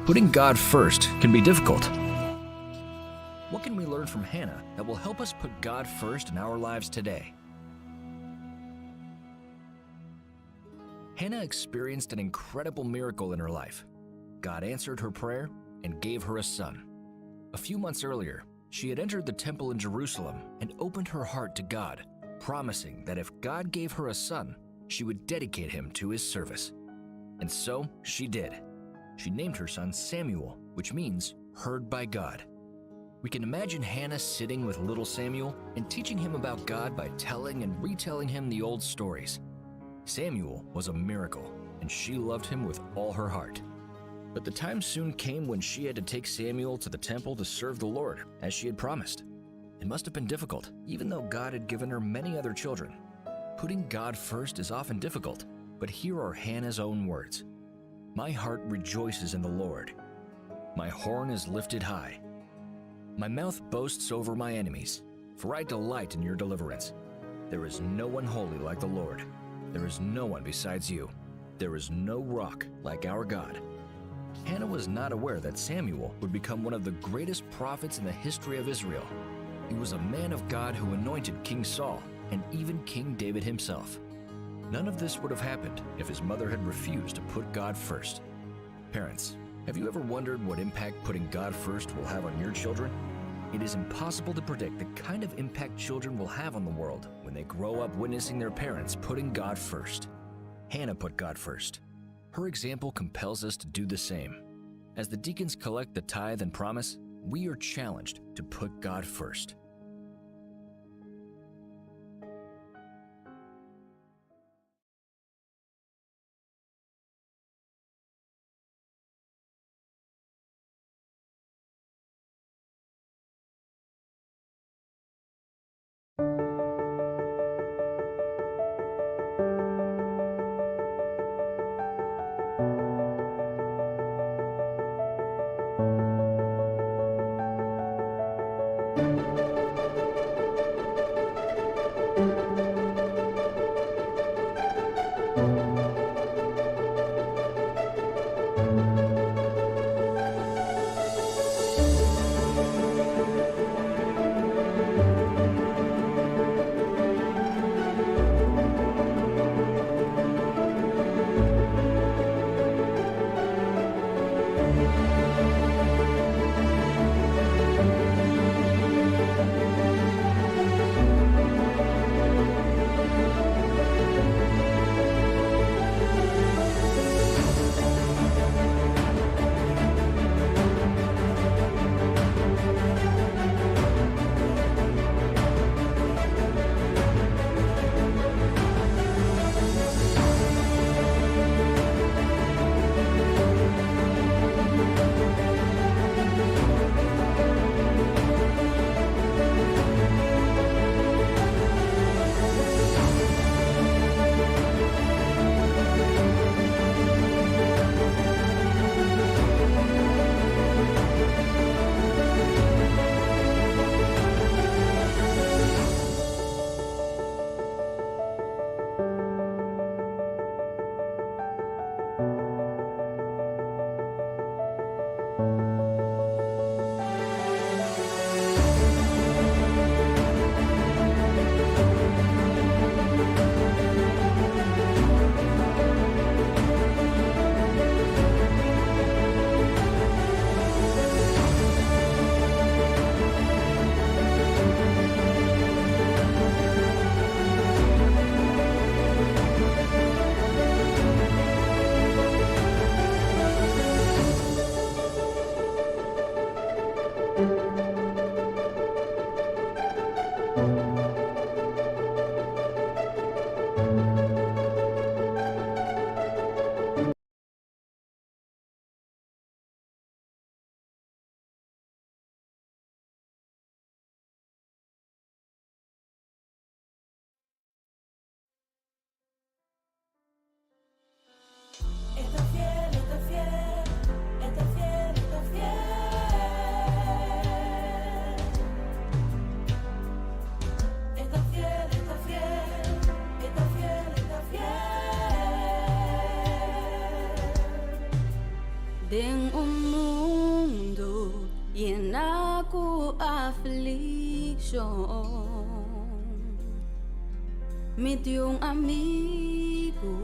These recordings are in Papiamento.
Putting God first can be difficult. What can we learn from Hannah that will help us put God first in our lives today? Hannah experienced an incredible miracle in her life. God answered her prayer and gave her a son. A few months earlier, she had entered the temple in Jerusalem and opened her heart to God, promising that if God gave her a son, she would dedicate him to his service. And so she did. She named her son Samuel, which means heard by God. We can imagine Hannah sitting with little Samuel and teaching him about God by telling and retelling him the old stories. Samuel was a miracle, and she loved him with all her heart. But the time soon came when she had to take Samuel to the temple to serve the Lord, as she had promised. It must have been difficult, even though God had given her many other children. Putting God first is often difficult, but here are Hannah's own words My heart rejoices in the Lord. My horn is lifted high. My mouth boasts over my enemies, for I delight in your deliverance. There is no one holy like the Lord. There is no one besides you. There is no rock like our God. Hannah was not aware that Samuel would become one of the greatest prophets in the history of Israel. He was a man of God who anointed King Saul and even King David himself. None of this would have happened if his mother had refused to put God first. Parents, have you ever wondered what impact putting God first will have on your children? It is impossible to predict the kind of impact children will have on the world when they grow up witnessing their parents putting God first. Hannah put God first. Her example compels us to do the same. As the deacons collect the tithe and promise, we are challenged to put God first. aflikshon. Mi tin un amigu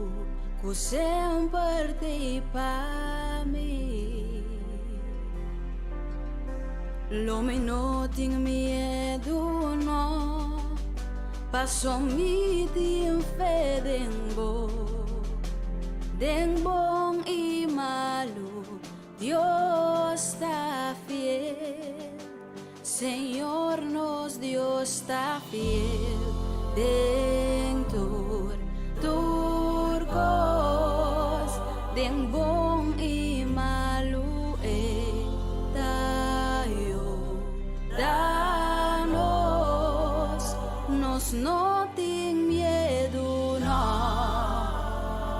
ku semper t'ei pa mi. Lo mi no tin miedu no, paso mi tin fe den bo. Den bon i malu, Dios ta fiel. Señor nos Dios ta fiel den tur, tur kos, den bon i malu e ta yuda nos, nos no tin miedu no,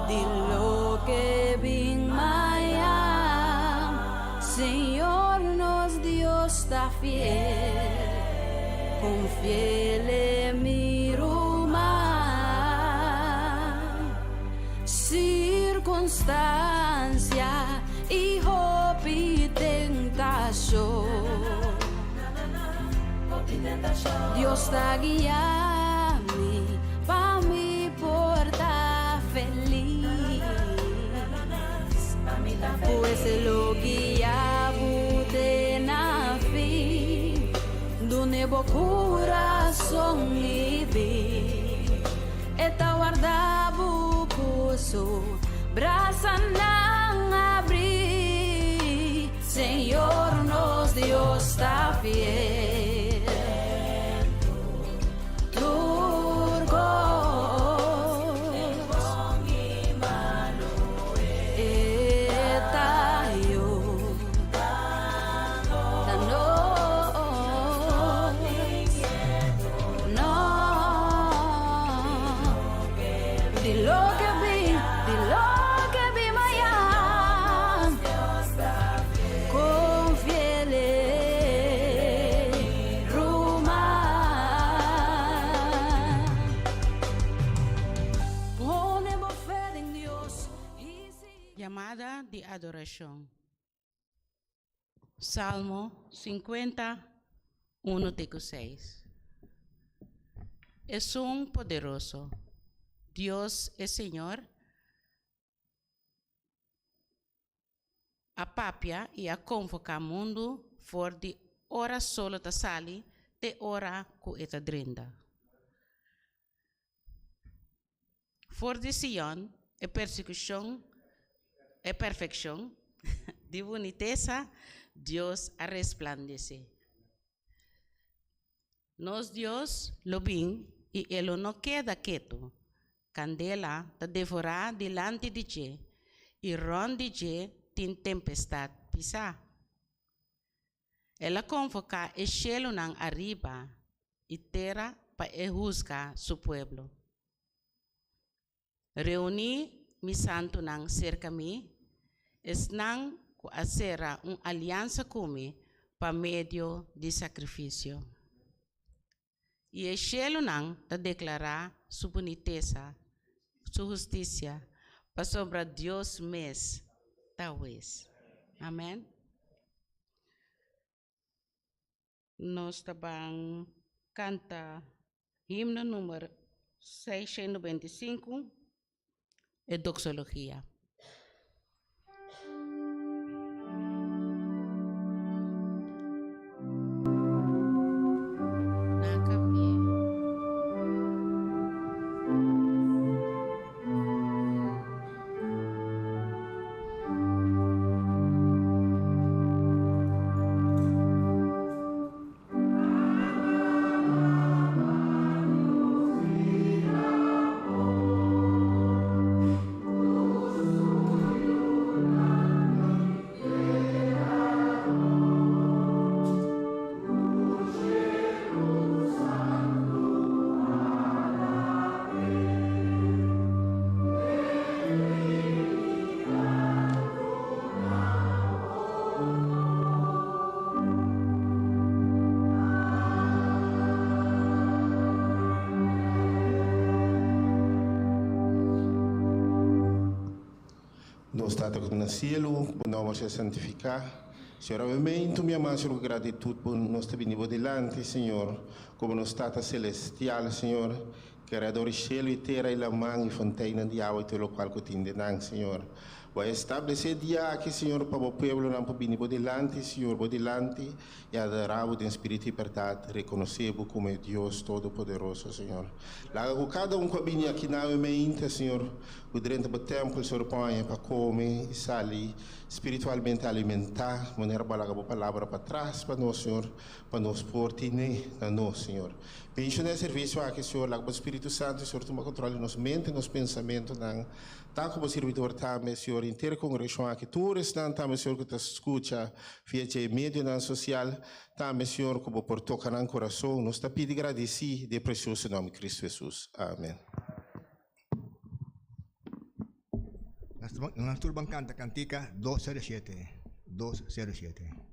di loke bin mañan, Señor nos Dios ta fiel, confiele mi ruman. Circunstancia y hopi tentacion, Dios ta guia mi pa mi por ta feliz. Pues lo guia bo te na fin, dune bo curason y bin. E ta warda bo cu su brasanan abri. Señor nos Dios ta fiel. Tur cos e ta yuda nos. No, di loke bin, di loke bin mañan. Confiele, ruman. Pone bo fe den Dios y sigui. Yamada di adorashon. Salmo 50, 1 te ku 6. Esun poderoso, Dios e Señor, a papia i a konvoká mundu for di ora solo ta sali te ora ku e ta drenta. For di Sion e persekushon, e perfekshon di bunitesa Dios a resplandesé. Nos Dios lo bin i e lo no keda ketu. Kandela ta devorá dilanti di dje, i rònt di dje tin tempestat pisá. El a konvoká e shelunan ariba i tera pa e husga su pueblo. Reuní mi santunan serka mi, esnan ku a sera un aliansa ku mi pa medio di sakrifisio. I e shelunan ta deklará su bunitesa, su hustisia, pasobra Dios mes ta hues. Amèn. Nos ta ban kanta himno numero 695, e doxologia. Nos Tata ku ta na sielu, bo nòmber sea santifiká. Señor, awe mi ama, Señor, ku gratitut bo nos ta bini bo dilanti, Señor, komo nos Tata Selestial, Señor, Kreador di shelu i tera i laman i fonteinnan di awa i tur lokual ku tin den nan, Señor. Bo a establesé e dia aki, Señor, pa bo pueblonan por bini bo dilanti, Señor, bo dilanti i adorá bo den spiritu i bèrdat, rekonosé bo komo e Dios Todopoderoso, Señor. Laga ku kada un ku a bini aki na awe meinta, Señor, ku drenta bo tèmpel, Señor, por haña pa kome i sali spiritualmente alimentá, manera bo a laga bo palabra patras pa nos, Señor, pa nos por tine na nos, Señor. Benshoná e servisio aki, Señor. Laga bo Spiritu Santu, Señor, tuma kontrol di nos mente, nos pensamentunan. Ta ku bo sirbidor tambe, Señor, henter e kongregashon aki, tur esnan tambe, Señor, ku ta skucha via dje medionan sosial, tambe, Señor, ku bo por toka nan kurason. Nos ta pidi gradisí den e presioso nòmber di Kristu Hesus. Amen. Nos tur ban kanta kantika 207, 207.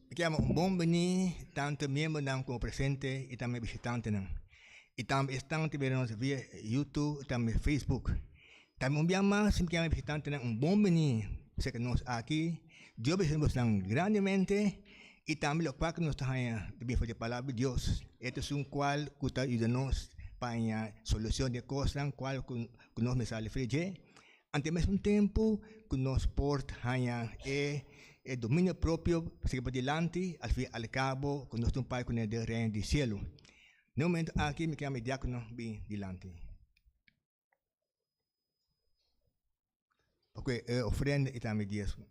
Mi ke yama un bon bini tanto miembronan como presente y tambe bishitantenan. Y tambe esnan ta mira nos via YouTube y tambe Facebook. Tambe un bia mas mi ke yama e bishitantenan un bon bini. serka nos aki. Dios bendicion bosnan grandemente y tambe locual cu nos ta haña ta bin for di e palabra di Dios. E ta esun cual cu ta yuda nos pa haña solucion di e cosnan cual cu nos mester sali for di dje. Ante mesmo tempo cu nos por haña e e dominio propio pa sigui padilanti al fin al cabo cu nos ta un parti cu den reino di cielo. Na e momento aki mi kier mi diacono bin dilanti. Pa cu e ofrenda y tambe diezmo.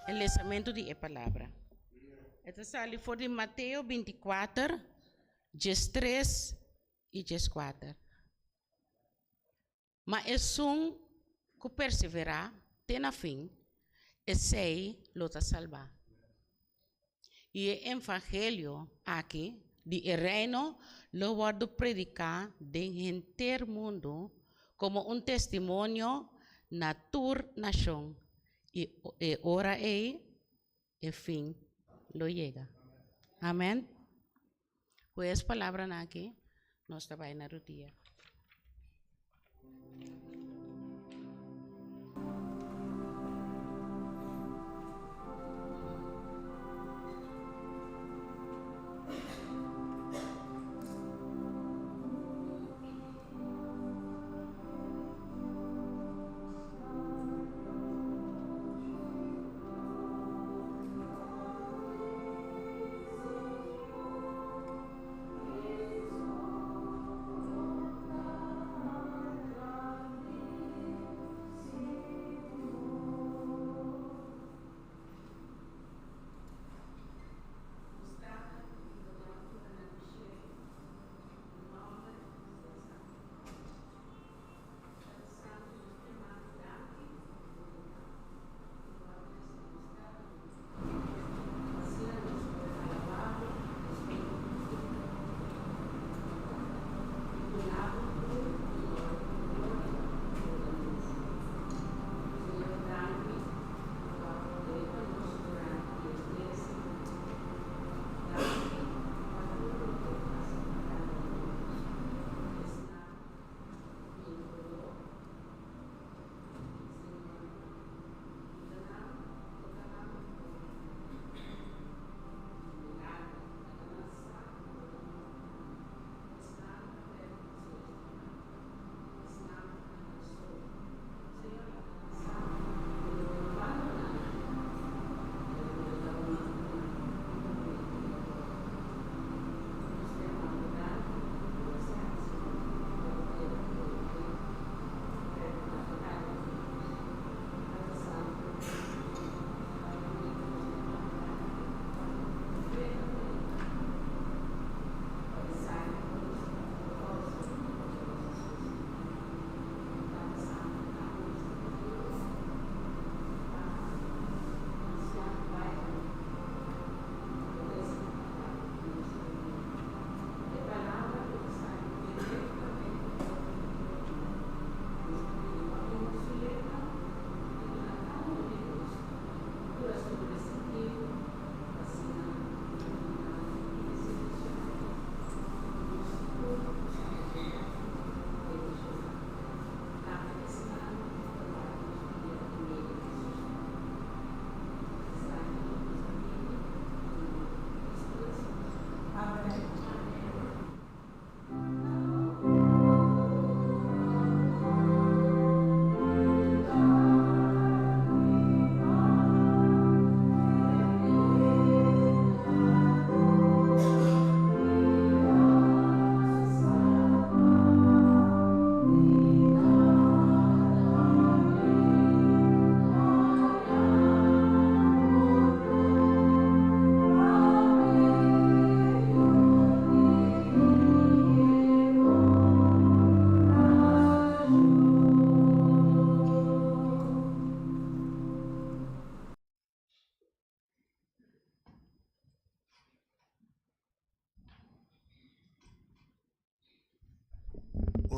E lesamentu di e palabra. E ta sali for di Mateo 24, 13 i 14. Ma esun ku perseverá te na fin, esei lo ta salbá. I e evangelio aki di e Reino lo wòrdu prediká den henter mundu komo un testimonio na tur nashon, i e ora ei e fin lo yega. Amèn. Ku es palabranan aki nos ta bai na rudia.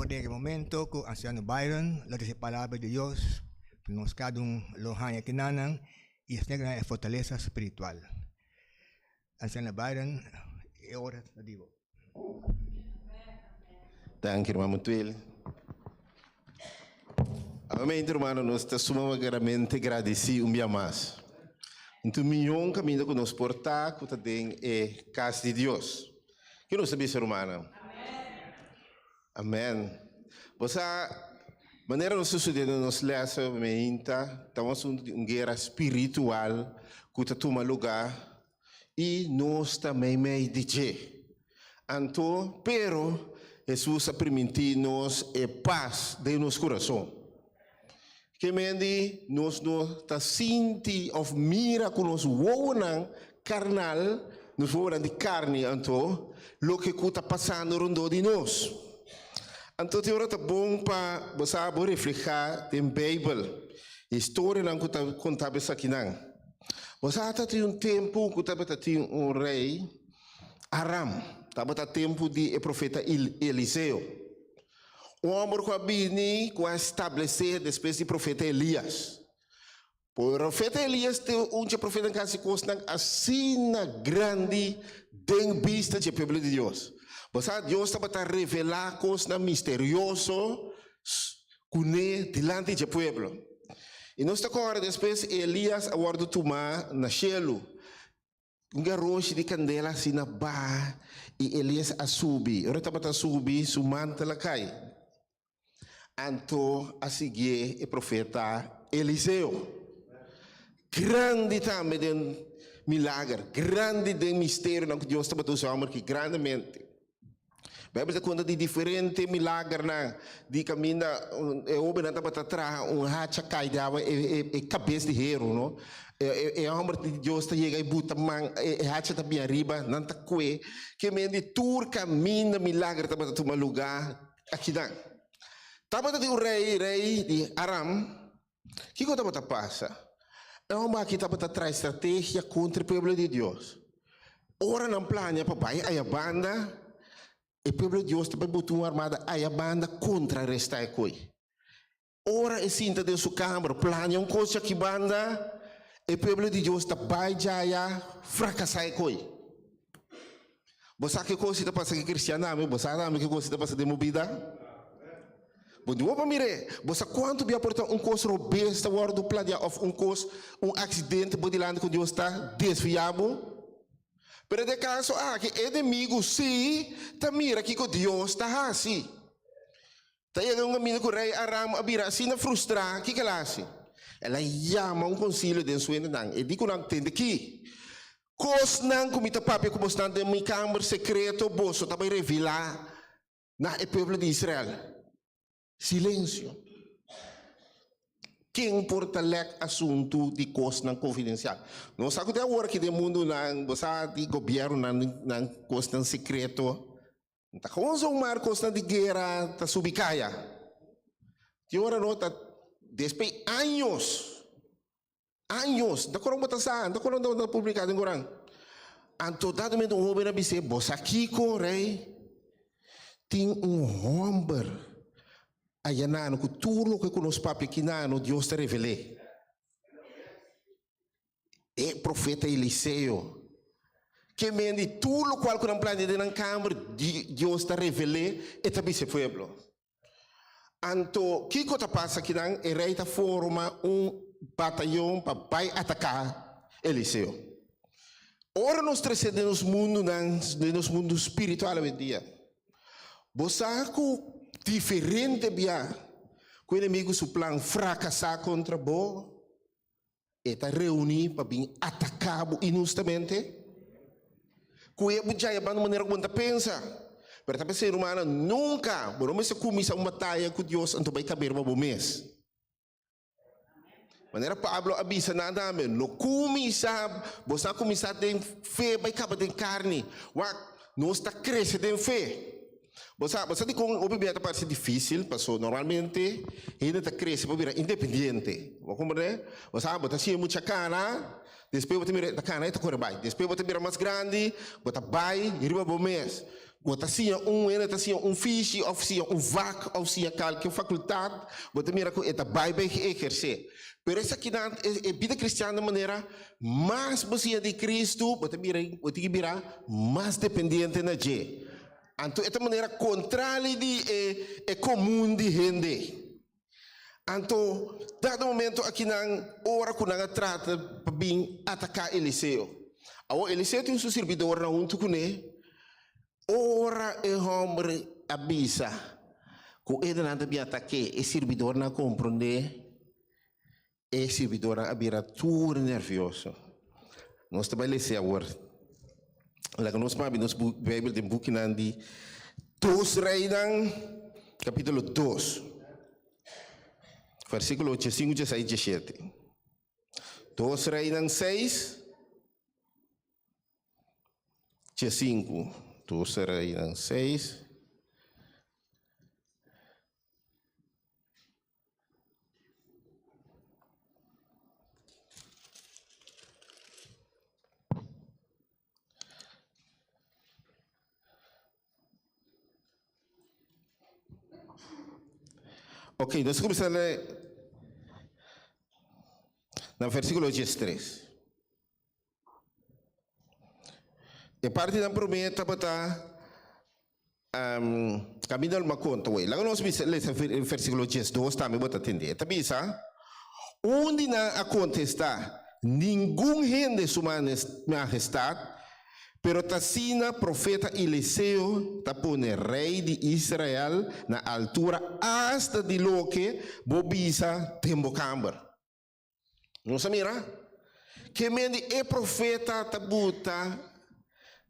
Awor den e momento ku Ansiano Byron lo trese palabra di Dios pa nos kada un lo haña kinanan i asina ku nan e fortalesa spiritual. Ansiano Byron, e ora ta di bo. Danki hermano Mutuel. Nuevamente hermano nos ta sumamente gradeci un bia mas. Un miyon caminda cu nos por ta cu ta den e cas di Dios. Ke nos ta bisa rumannan? Amen. Bo sa, manera nos ta studia den nos lès meinta, ta un asuntu di un guera spiritual ku ta tuma lugá i nos ta meimei di dje. Anto, pero, Hesus a primintí nos e pas den nos kurason. Ke men di nos no ta sinti òf mira ku nos wowonan karnal, nos wowonan di karni anto, loke ku ta pasando rondó di nos. Anto tin ora ta bon pa bo sa bo reflehá den Beibel, historianan ku ta konta bo esakinan. Bo sa ta tin un tempu ku tabata tin un rei Aram, tabata tempu di e profeta Eliseo. Un hòmber ku a bini ku a establesé despues di profeta Elias. Profeta Elias te un dje profetanan ku a hasi kosnan asina grandi den bista dje pueblo di Dios. Bo sa, Dios tabata revelá kosnan misterioso kuné dilanti dje pueblo. I nos ta kòrda despues Elias a wòrdu tumá na shelu. Un garoshi di kandela asina baha i Elias a subi. Ora e tabata subi, su mantel a kai. Anto a siguié e profeta Eliseo. Grandi tambe den milager, grandi den misterionan ku Dios tabata usa e hòmber aki grandemente. Bijbel ta konta di diferente milagernan di kaminda e hobennan tabata traha un hacha kai di awa e kabes di heru no. E homber di Dios ta yega i buta man e hacha ta bin ariba nan ta kue ke men di tur kaminda milager tabata tuma luga akinan. Tabata tin un rei, rei di Aram, kiko tabata pasa? E homber aki tabata traha estrategia kontra e pueblo di Dios. Ora nan plania pa bai aya banda, e pueblo di Dios ta bai buta un armada aya banda kontrarestá e koi. Ora e sinta den su kamber plania un kos djaki banda, e pueblo di Dios ta bai djaya frakasá e koi. Bo sa ke kos ta pasa ku kristian tambe? Bo sa tambe ke kos ta pasa den bo bida? Bo di bo pa mir'é. Bo sa kuantu bia por ta un kos robes ta wòrdu planeá òf un kos, un aksidente bo dilanti ku Dios ta desviá bo? Pero den e kaso aki e enemigu sí ta mira kiko Dios ta hasi. Ta yega un kaminda ku rei Aram a bira asina frustrá, kiko el a hasi? El a yama un konsilio den su hendenan. E di ku nan, Tende ki kosnan ku mi ta papia ku bosnan den mi kamber sekreto boso ta bai revelá na e pueblo di Israel. Silensio. Ken por ta lèk asuntu di kosnan konfidensial? Nos sa ku te awor aki den mundunan, bo sa di gobièrnunan nan kosnan sekreto. Ta kon zomaar kosnan di guera ta subi kaya. Tin ora no ta despues años, años, ta koron bo ta sa, ta koron ta publiká den koran. Anto dado momento un hoben a bis'é, bo sa kiko, rei? Tin un hòmber aya nano ku tur loke ku nos papia aki nano Dios ta revel'é. E profeta Eliseo, ke men di tur lokual ku nan plania den nan kamber, Dios ta revel'é, e ta bisa e pueblo. Anto, kiko ta pasa akinan? E rei ta forma un batayon pa bai ataká Eliseo. Ora nos trese den nos mundunan, den nos mundu spiritual awendia, bo sa ku diferente bia ku enemigu su plan frakasá kontra bo, E ta reuní pa bin ataká bo inhustamente? Ku e bo djaya banda manera ku bo no ta pensa. Pero ta p'esei, rumannan, nunka bo no mester kuminsá un bataya ku Dios anto bai kab'é riba bo mes. Manera Pablo a bisa nan tambe, no kuminsá, bo sa kuminsá den fe bai kaba den karni. Wak, nos ta krese den fe. Bo sa, bo sa dikon hopi bia ta parse difísil? Paso normalmente hende ta krese pa bira independiente. Bo komprendé? Bo sa, bo ta siña mucha kana, despues bo ta mira e ta kana e ta kore bai. Despues bo ta bira mas grandi, bo ta bai riba bo mes. Bo ta siña un hende ta siña un fishi òf siña un vak òf siña kalke fakultat, bo ta mira ku e ta bai bai ehersé. Pero esakinan e bida kristian ta manera mas bo siña di Kristu, bo ta bira bo tin ki bira mas dependiente na dje. Anto e ta manera kontrali di e e komun di hende. Anto dado momento akinan ora ku nan a trata pa bin ataká Eliseo. Awor Eliseo tin su sirbidornan huntu kuné. Ora e hòmber a bisa ku e nan ta bin atak'é, e sirbidornan a komprondé, e sirbidornan a bira tur nèrvioso. Nos ta bai lesa awor. Laga nos papia nos Beibel den bukinan di Dos Reinan, kapítulo dos, versíkulo diesinku, dieseis, diesshete. Dos Reinan seis. Diesinku, Dos Reinan seis. Ok, nos kuminsá lei na versíkulo diestres. E partinan promé tabata kaminda lo konta wei. Laga nos bisa lesa versíkulo diesdos tambe bo ta tende. E ta bisa, Un di nan a kontestá, Ningun hende, Su Mahestat, pero ta asina profeta Eliseo ta pone rei di Israel na altura asta di loke bo bisa den bo kamber. Nos a mira ke men di e profeta ta buta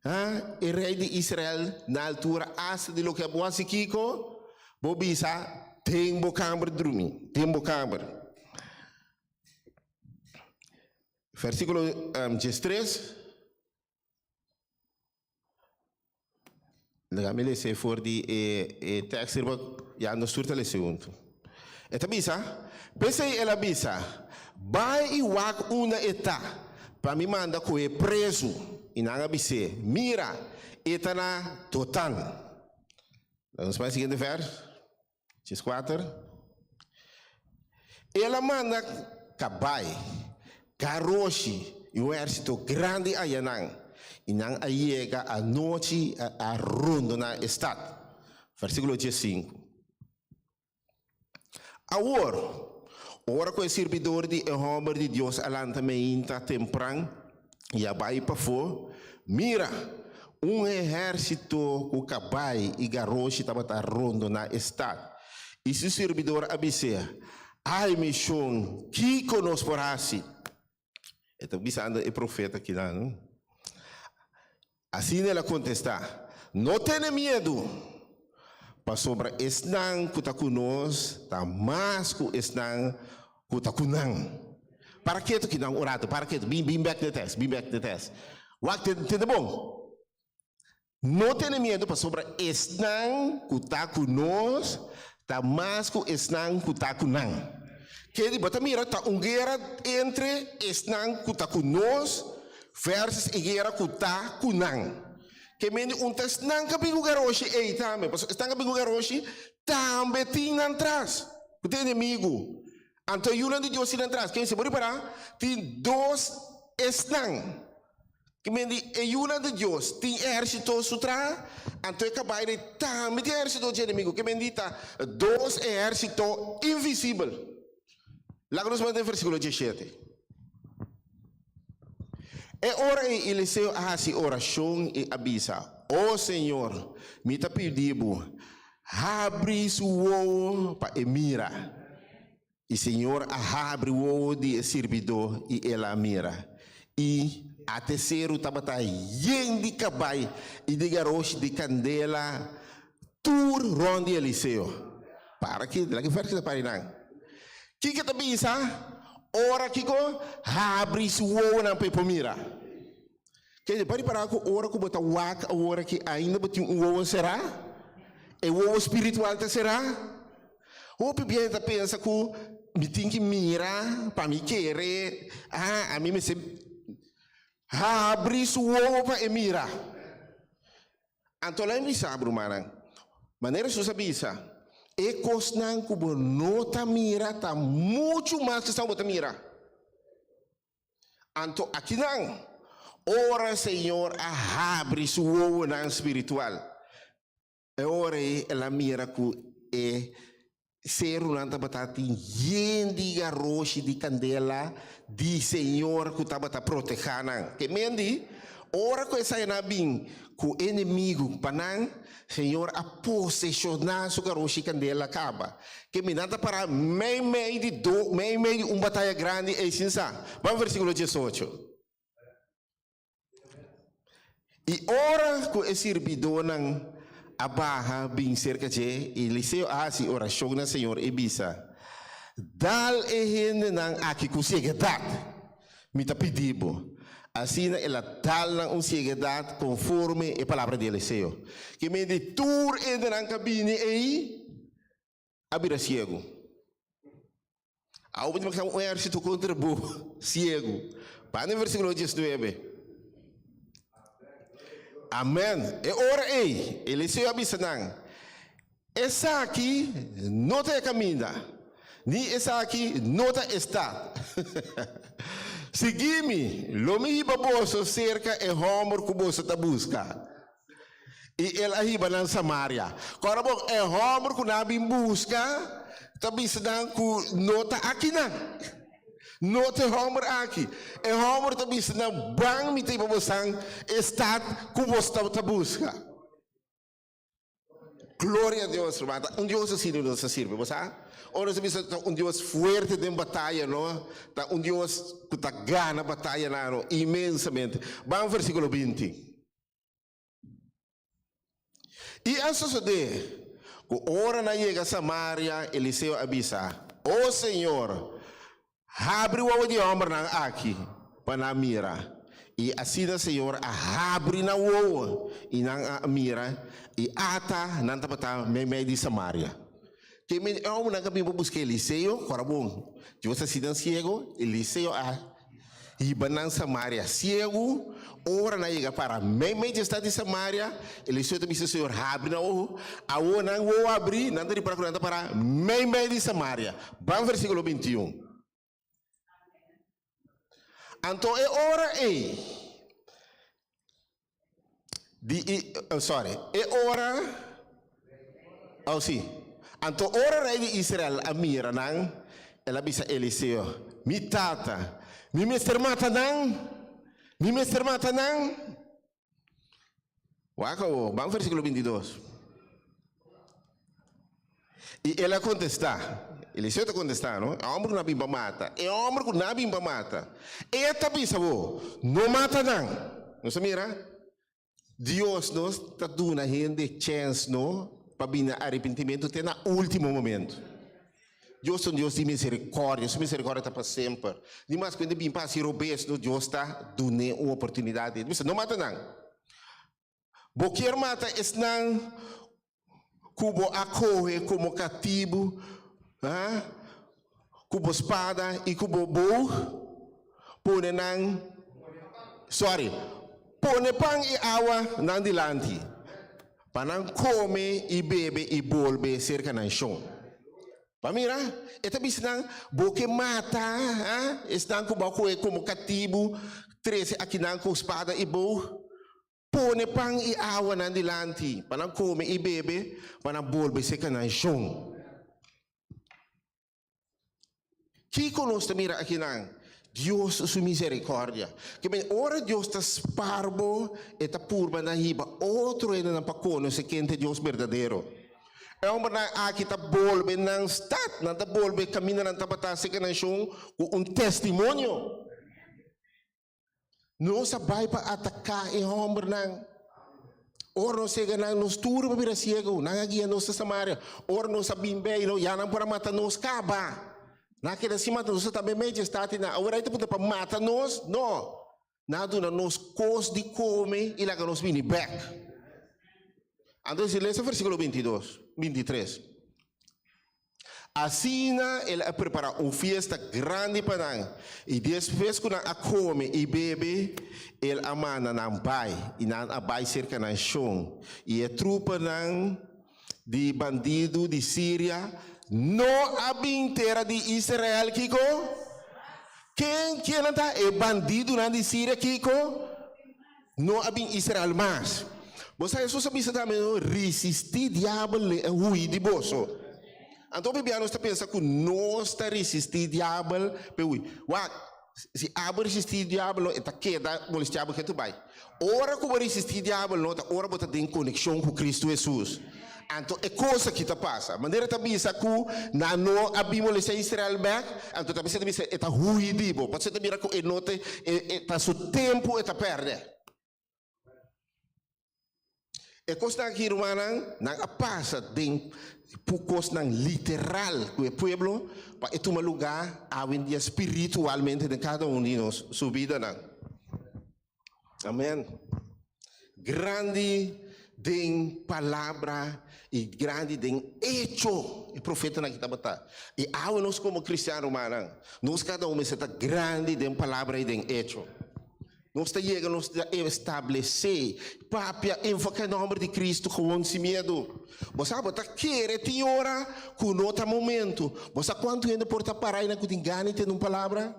ha, e rei di Israel na altura asta di loke bo hasi kiko? Bo bisa den bo kamber drumi, den bo kamber. Versíkulo 13. Laga mi lesa e for di e e tekst riba ya nos tur ta lesa huntu. E ta bisa, P'esei el a bisa, Bai i wak unda e ta, pa mi manda kohe prezu. I nan a bis'é, Mira, e ta na Dotan. Laga nos bai siguiente vers, 4. El a manda kabai, garoshi i un ehérsito grandi ayanan, i nan a yega anochi a rondoná e stat. Versíkulo 15. Awor, ora ku e sirbidor di e hòmber di Dios a lanta meinta tempran i a bai pafó, mira, un ehérsito ku kabai i garoshi tabata rondoná e stat. I su sirbidor a bis'é, Ai, mi shon, kiko nos por hasi? E ta bisando e profeta kinan. Asina el a kontestá, No tene miedu, pasobra esnan ku ta ku nos ta mas ku esnan ku ta ku nan. Para ketu kinan un ratu, para ketu, bin bin bèk na e tèks, bin bèk na e tèks. Wak, tende bon. No tene miedu, pasobra esnan ku ta ku nos ta mas ku esnan ku ta ku nan. Ke di bo ta mira ta un guera entre esnan ku ta ku nos versus e guera ku ta ku nan. Ke mende un ta esnan ka bin ku garoshi ei tambe, pasobra esnan ka bin ku garoshi tambe tin nan tras, ku ta enemigu. Anto e yunan di Dios tin nan tras. Ke si bo ripará tin dos esnan. Ki men di e yunan di Dios tin ehérsito su traha, anto e kabai rei tambe tin ehérsito dje enemigu. Ki men di ta dos ehérsito invisibel. Laga nos manda den versíkulo 17. E ora ei Eliseo a hasi orashon i a bisa, O Señor, mi ta pidi bo, habri su wowo pa e mira. I Señor a habri wowo di e sirbidó, i el a mira, i ate seru tabata yen di kabai i di garoshi di kandela tur rònt di Eliseo. Para ki, laga e vèrs ki ta para einan. Kiko ta bisa ora kiko habri su wowonan pa e por mira? Kende por ripará ku ora ku bo ta wak awor aki ainda bo tin un wowo será? E wowo spiritual ta será? Hopi biaha ta pensa ku mi tin ki mira pa mi kere, ah, ami mester habri su wowo pa e mira. Anto la'i bisa, rumannan, manera Hesus a bisa, e kosnan ku bo no ta mira ta muchu mas ku esnan ku bo ta mira. Anto akinan, ora Señor a habri su wowonan spiritual, E ora ei el a mira ku e serunan tabata tin yen di garoshi di kandela di Señor ku tabata protehá nan. Ke men di, ora ku esainan a bin ku enemigu pa nan, Señor a poseshoná su garoshi kandela kaba. Ke mi nan ta pará meimei di do, meimei di un bataya grandi ei sin sa. Ban versíkulo diesocho. I ora ku e sirbidónan a baha bin serka dje, Eliseo a hasi orashon na señor i bisa, Dal e hendenan aki ku siegedat, mi ta pidi bo. Asina el a dal nan un siegedat konforme e palabra di Eliseo. Ke mende tur hendenan ku a bini ei a bira siegu. Awo bo ta un ehérsito kontra bo, siegu. Ban den versíkulo diesnuebe. Amèn. E ora ei, Eliseo a bisa nan, Esaki no ta e kaminda, ni esaki no ta e stat. Sigui mi, lo mi hiba boso serka e hòmber ku boso ta buska. I el a hiba nan Samaria. Kòrda bon, e hòmber ku nan a bin buska ta bisa nan ku no ta akinan. No ta e hòmber aki. E hòmber ta bisa nan, Ban mi ta hiba bosan e stat ku bos tabata buska. Gloria a Dios, ruman. Ta un Dios asina nos ta sirbi, bo sa? Ora nos ta bisa ta un Dios fuerte den bataya, no? Ta un Dios ku ta gana batayanan, no? Inmensamente. Ban versíkulo binti. I a sosodé ku ora nan yega Samaria, Eliseo a bisa, O señor, habri wowo di e hòmbernan aki pa nan mira. I asina señor a habri nan wowo, i nan a mira, i ata nan tabata meimei di Samaria. Ke men e hòmbernan ku a bin pa buska Eliseo, kòrda bon, Dios a hasi nan siego, Eliseo a Hiba nan Samaria siegu. Ora nan yega para meimei dje stad di Samaria, Eliseo ta bisa, Señor, habri nan oho. Awor nan wowo abri, nan ta ripara ku nan ta para meimei di Samaria. Ban versíkulo bintiun. Anto e ora ei di i, sorry, e ora, oh sí, anto ora rei di Israel a mira nan, el a bisa Eliseo, Mi tata, mi mester mata nan? Mi mester mata nan? Wak awor, ban versíkulo bintidos. I el a kontestá, Eliseo ta kontestá, no, e hòmber ku nan a bin pa mata, e hòmber ku nan a bin pa mata, e ta bisa bo, No mata nan. Nos a mira? Dios nos ta duna hende chèns, no, pa bini na arepentimentu te na último momentu. Dios ta un Dios di miserikòrdia, su miserikòrdia ta pa semper. Ni mas ku hende bin pa hasi robes, no, Dios ta dun'é un oportunidat. E ta bisa, No mata nan. Bo kier mata esnan ku bo a kohe komo katibu, ha? Ku bo spada i ku bo boog? Pone nan, sorry, pone pan i awa nan dilanti, pa nan kome i bebe i bolbe serka nan shon. Pa mira, e ta bisa nan, Bo ke mata, ha? Esnan ku bo a kohe komo katibu, trese akinan ku spada i boog? Pone pan i awa nan dilanti pa nan kome i bebe, pa nan bolbe seka nan shon. Kiko nos ta mira akinan? Dios su miserikòrdia. Ke men ora Dios ta spar bo, e ta purba na hiba otro hendenan pa konosé ken ta e Dios berdadero. E hòmbernan aki ta bolbe nan stat, nan ta bolbe kaminda nan tabata seka nan shon ku un testimonio. Nos a bai pa ataká e hòmbernan. Ora nos yega nan, nos tur a bira siegu. Nan a guia nos te Samaria. Ora nos a bin bei, no, ya nan por a mata nos kaba. Nan a keda sin mata nos, tambe medio stad i nan. Awor ei ta puntra pa mata nos? No. Nan a duna nos kos di kome i laga nos bini bèk. Anto si lesa versíkulo bintidos, bintitres. Asina el a prepará un fiesta grandi pa nan, i despues ku nan a kome i bebe, el a manda nan bai, i nan a bai serka nan shon. I e trupanan di bandidu di Siria no a bin tera di Israel, kiko? Ken kinan ta e bandidunan di Siria, kiko? No a bin Israel mas. Bo sa Hesus a bisa tambe, Risistí diabel, e hui di boso. Anto hopi bia nos ta pensa ku nos ta risistí diabel p'e hui. Wak, si abo risistí diabel no, e ta keda molestiá bo ketu bai. Ora ku bo risistí diabel no, ta ora bo ta den konekshon ku Kristu Hesus. Anto e kos aki ta pasa. Manera ta bisa ku nan no a bin molestiá Israel bèk, anto ta bisa ta bisa e ta hui di bo. Pasobra e ta mira ku e no ta, e ta su tempu e ta pèrdè. E kosnan aki, rumannan, nan a pasa den kosnan literal ku e pueblo pa e tuma lugá awendia spiritualmente den kada un di nos su bidanan. Amen. Grandi den palabra i grandi den echo e profetanan aki tabata. I awe nos komo kristian, rumannan, nos kada un mester ta grandi den palabra i den echo. Nos ta yega, nos ta establesé, papia, enfoká e nòmber di Kristu gewoon sin miedu. Bo sa, bo ta kere tin ora ku no ta momentu. Bo sa kuantu hende por ta pará einan ku tin gana di tende un palabra?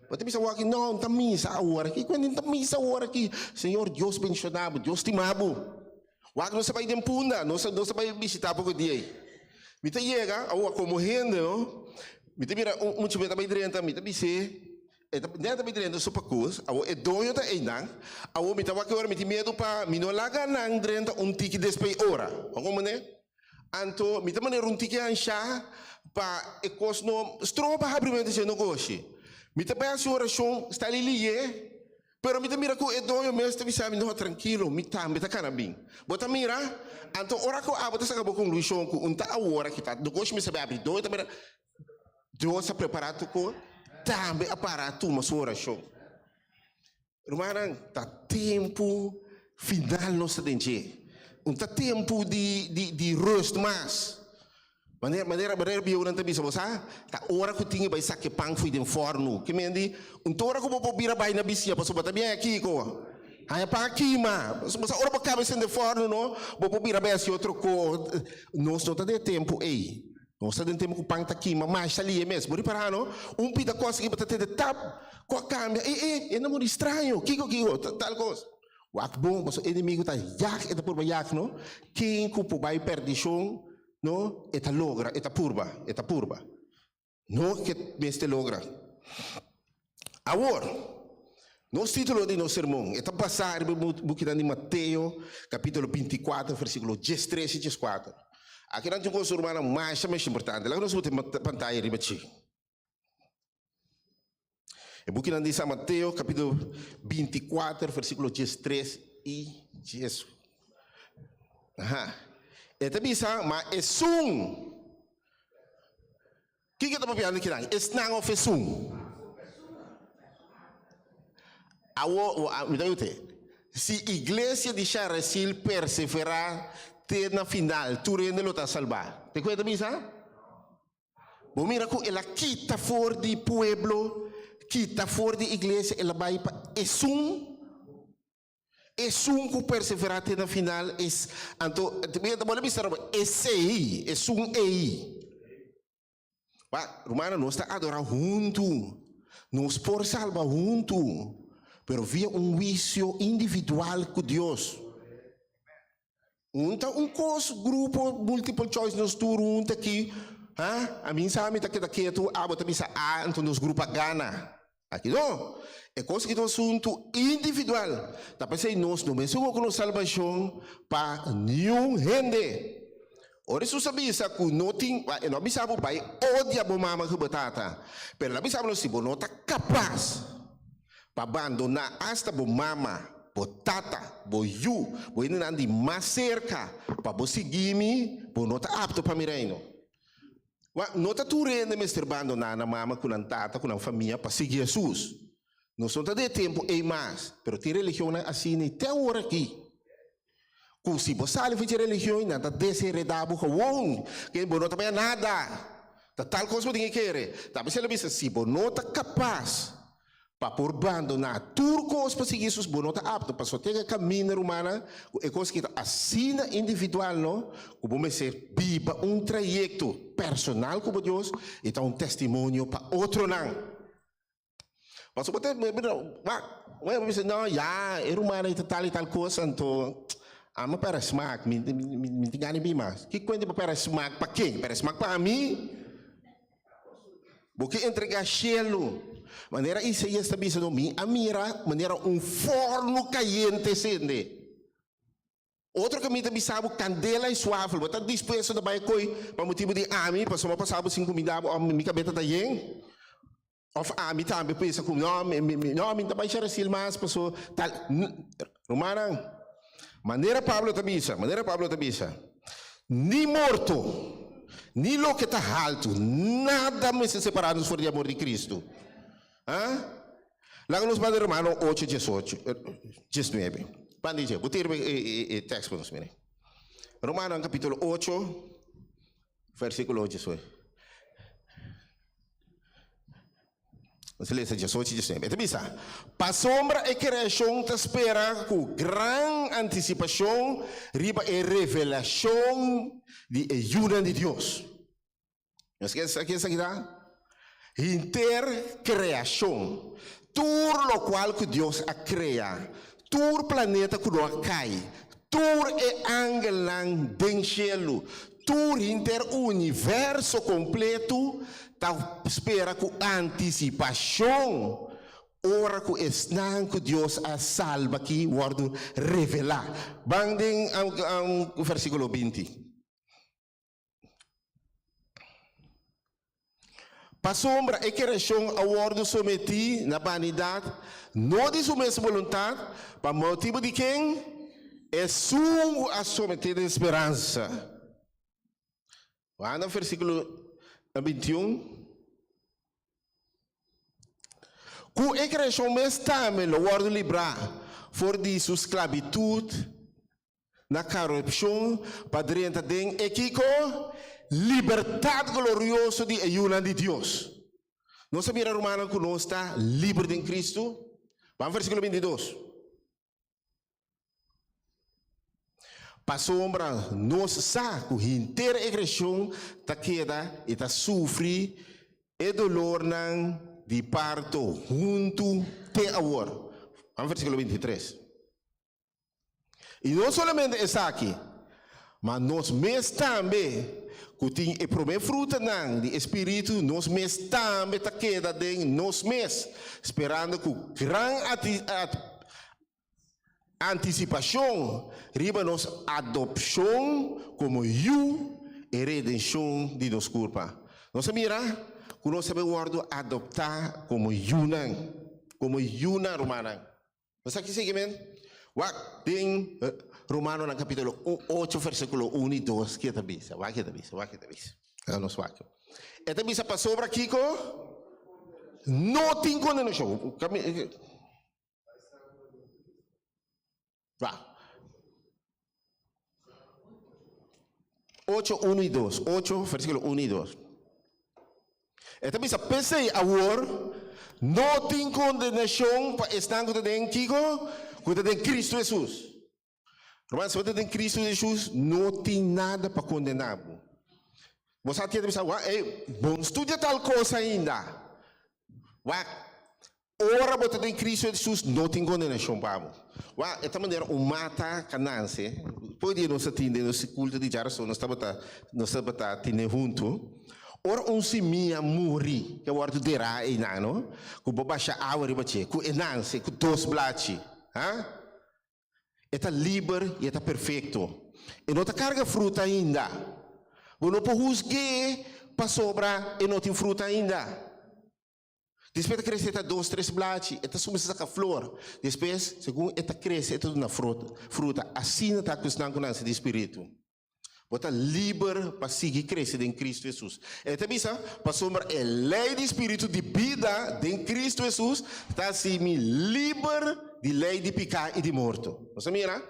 Bo ta bisa wak, no, N ta misa awor aki. Kuende N ta misa awor aki? Señor, Dios benshoná bo, Dios stima bo. Wak, nos a bai den Punda, nos nos a bai bishitá poko dia ei. Mi ta yega, awor komo hende, no, mi ta mira un mucha ta bai drenta, mi ta bis'é, E ta nèt ta drenta su pakus, awor e doño ta einan, awor mi ta wak e ora mi tin miedu pa mi no laga nan drenta un tiki despei ora, bo komprende? Anto mi ta manera un tiki anshá pa e kos no stroba habrimentu di e negoshi. Mi ta bai hasi orashon, sta li liye, pero mi ta mira ku e doño mes ta bisa mi, no, trankilo, mi tambe ta kana bin. Bo ta mira? Anto ora ku abo ta saka bo konklushon ku un ta awor aki ta negoshi mester bai habri, doño ta mira. Dios a prepará tur kos, tambe a para a tuma su orashon. Rumannan, ta tempu final nos ta den dje. No ta tempu di di di rust mas. Manera manera manera bieunan ta bisa, bo sa, ta ora ku tin e bai saka e pan fo'i den fòrnu. Ke men di, un ta ora ku bo por bira bai na bisiña pasobra bo ta bien aki ko. Haña pan a kima. Bo sa ora bo kaba esei den fòrnu no, bo por bira bai hasi otro kos. Nos no ta den e tempu ei. Nos ta den tempu ku pan ta kima masha lihe mes. Bo ripará no? Un pida kos aki bo ta tende tap ku a kambia. E e, e na muri straño. Kiko kiko? Tal kos. Wak bon, pasobra e enemigu ta yag, e ta purba yag no. Ken ku por bai perdishon no, e ta logra, e ta purba, e ta purba. No ke mester logra. Awor, nos título di nos sermon e ta basá riba e bukinan di Mateo, kapítulo bintikuater, versíkulo diestres i dieskuater. Aki nan tin un kos, rumannan, masha masha importante. Laga nos bota e pantaya riba dje. E bukinan di San Mateo, kapítulo bintikuater, versíkulo diestres i dies. Aha. E ta bisa, Ma esun. Kiko ta papiando kinan? Esnan of esun? Awo, mi ta yute. Si iglesia di Sharasil perseverá te na final, tur hende lo ta salbá. Te ku e ta bisa? Bo mira ku el a kita for di pueblo, kita for di iglesia, el a bai pa esun. Esun ku perseverá te na final es anto mi ta bolbe bisa roba esei esun ei. Wak rumannan nos ta adorá huntu nos por salba huntu pero via un huisio individual ku Dios. Un ta un kos grupo multiple choice nos tur huntu aki ha ami sa mi ta keda ketu abo ta bisa a anto nos grupo a gana aki no e kos aki ta un asuntu individual ta pesey nos no mester wak nos salbashon pa niun hende ora Jesus a bisa ku no tin e no a bisa bo bai odia bo mama ku bo tata pero el a bisa bo si bo no ta kapas Pa bandoná asta bo mama, bo tata, bo yu, bo hendenan di mas serka pa bo sigui mi, bo no ta apto pa mi reino. Wak, no ta tur hende mester bandoná nan mama ku nan tata ku nan famia pa sigui Hesus. Nos no ta den e tempu ei mas, pero tin religionnan asina i te awor aki. Ku si bo sali for dje religion, nan ta desheredá bo gewoon, ke bo no ta baya nada. Ta tal kos bo tin ke kere. Ta p'esei el a bisa, si bo no ta kapas pa por bandoná tur kos pa sigui Hesus, bo no ta apto. Pasobra tin e kaminda, rumannan, ku e kos ki ta asina individual no, ku bo mester biba un trayekto personal ku bo Dios i ta un testimonio pa otronan. Pasobra bo ta wak, bo bisa, no, ya, e rumannan ei ta tal i tal kos, anto ami a pèrdè smak, mi mi tin gana di bin mas. Ki kuenta bo pèrdè smak pa ken? Pèrdè smak pa ami? Bo ke entregá shelu. Manera Isaías ta bisa, no, mi a mira manera un fòrnu kayente sende. Otro ke mi ta bisa bo, kandela i suafel, bo ta dispuesto ta bai koi pa motibu di ami, pasobra bo a pasa bo sin kumida bo, òf mi kabeta ta yen? Òf ami tambe pensa ku no, mi, mi, no, mi no ta bai Sharasil mas, paso tal. Rumannan, manera Pablo ta bisa, manera Pablo ta bisa, ni morto, ni loke ta haltu, nada mester separá nos for di amor di Kristu. Ha? Laga nos manda Romano ocho diesocho, diesnuebe. Pan di dje, bo tirbe e e tekst pa nos mira. Romanonan kapitulo ocho, versíkulo diesnuebe. Nos ta lesa diesocho i diesnuebe. E ta bisa, Pasobra e kreashon ta spera ku gran antisipashon riba e revelashon di e yunan di Dios. Nos ke sa ke esaki ta? Henter kreashon, tur lokual ku Dios a krea, tur planeta ku no a kai, tur e angelnan den shelu, tur henter universo kompletu ta spera ku antisipashon ora ku esnan ku Dios a salba aki wòrdu revelá. Ban den versíkulo 20. Pasobra e kreashon a wòrdu sometí na banidat, no di su mes boluntat, pa motibu di ken? Esun ku a someté den speransa. Wak na versíkulo 21. Ku e kreashon mes tambe lo wòrdu librá for di su sklabitut na karupshon pa drenta den e kiko? Libertat glorioso di e yunan di Dios. Nos a mira, rumannan, ku nos ta liber den Kristu? Ban versíkulo 22. Pasobra nos sa ku henter e kreashon ta keda i ta sufri e dolornan di parto huntu te awor. Ban versíkulo 23. I no solamente esaki, ma nos mes tambe, ku tin e promé frutanan di e Spiritu, nos mes tambe ta keda den nos mes, sperando ku gran antisipashon riba nos adopshon komo yu, e redenshon di nos kurpa. Nos a mira ku nos ta bin wòrdu adoptá komo yunan, komo yunan, rumannan. Nos aki sigui men? Wak den Romanonan kapitulo ocho versíkulo un i dos ke ta bisa. Wak ke ta bisa, wak ke ta bisa. Laga nos wak. E ta bisa pasobra kiko? No tin kondenashon. Wak. Ocho, unu i dos. Ocho, versíkulo unu i dos. E ta bisa, P'esei awor no tin kondenashon pa esnan ku ta den kiko? Ku ta den Kristu Hesus. Ruman, si bo ta den Kristu Hesus, no tin nada pa kondená bo. Bo sa tin ta bisa, Wak, ey, bo no studia tal kos ainda. Wak, Ora bo ta den Cristo Jesus, no tin condenacion pa bo. Wak, e ta manera un mata ka nanse. Poi dia nos a tin den nos culto di djarason, nos tabata, nos tabata tine hunto. Ora un simia muri, ke wordo derá einan, no? Ku bo basha awa riba dje, ku e nanse, ku dos blachi. Ha? E ta liber i e ta perfekto. E no ta karga fruta ainda. Bo no por husg'é pasobra e no tin fruta ainda. Despues ta krese ta dos tres blachi, e ta suminsa saka flor. Despues, segun e ta krese, e ta duna fruta. Asina ta ku esnan ku nanse di Spiritu. Bo ta liber pa sigui krese den Kristu Hesus. E ta bisa, Pasobra e lei di Spiritu di bida den Kristu Hesus ta hasi mi liber di lei di piká i di morto. Nos a mira?